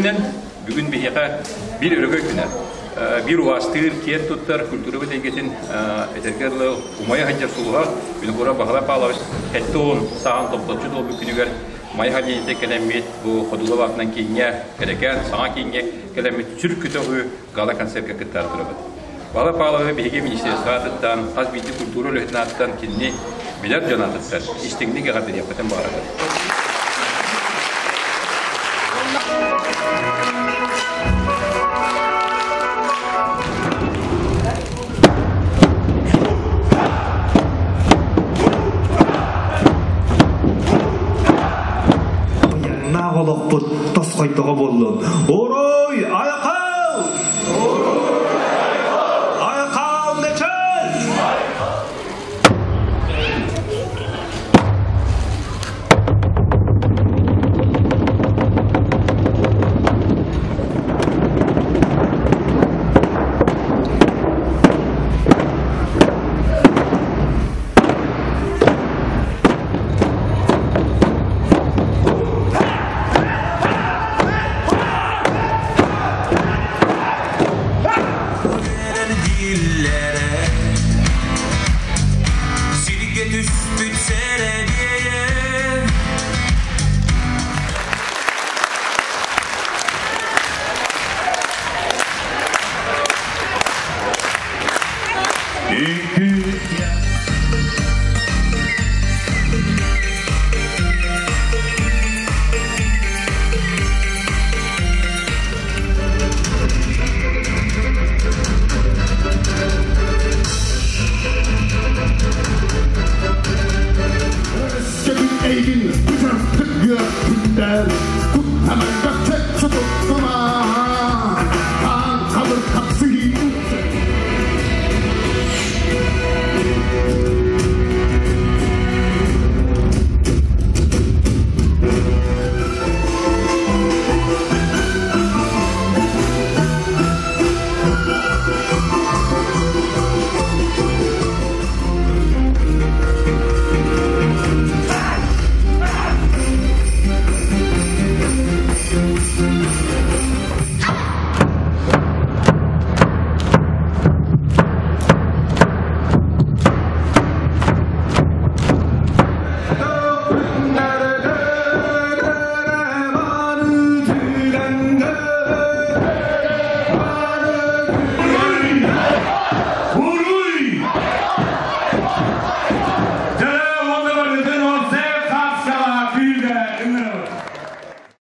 Үсүөнүнэн бүгүн биһиэхэ биир өрөгөй күнэ. Биир убаастыыр, киэн туттар культурабыт эйгэтин этэргэ дылы умайа сылдьар сулуһа Винокуров Баһылай Павлович 70 сааһын томточчу туолбут күнүгэр Майа Халинита кэлэммит бу Ходулов аатынан кииҥҥэ, кэрэкээн саҥа кииҥҥэ кэлэммит сүр көтөҕүү гала-концертка кыттаары турабыт. Баһылай Павловы биһиги министерство аатыттан, хас биирдии культура үлэһитин аатыттан кинини билэр дьон аатыттан истиҥник эҕэрдэлиэхпитин баҕарабыт. Наах олохпут тосхойдоҕо буоллун. Уруй, айхал! Айхал Мечел! Сиргэ түспүт сэрэ.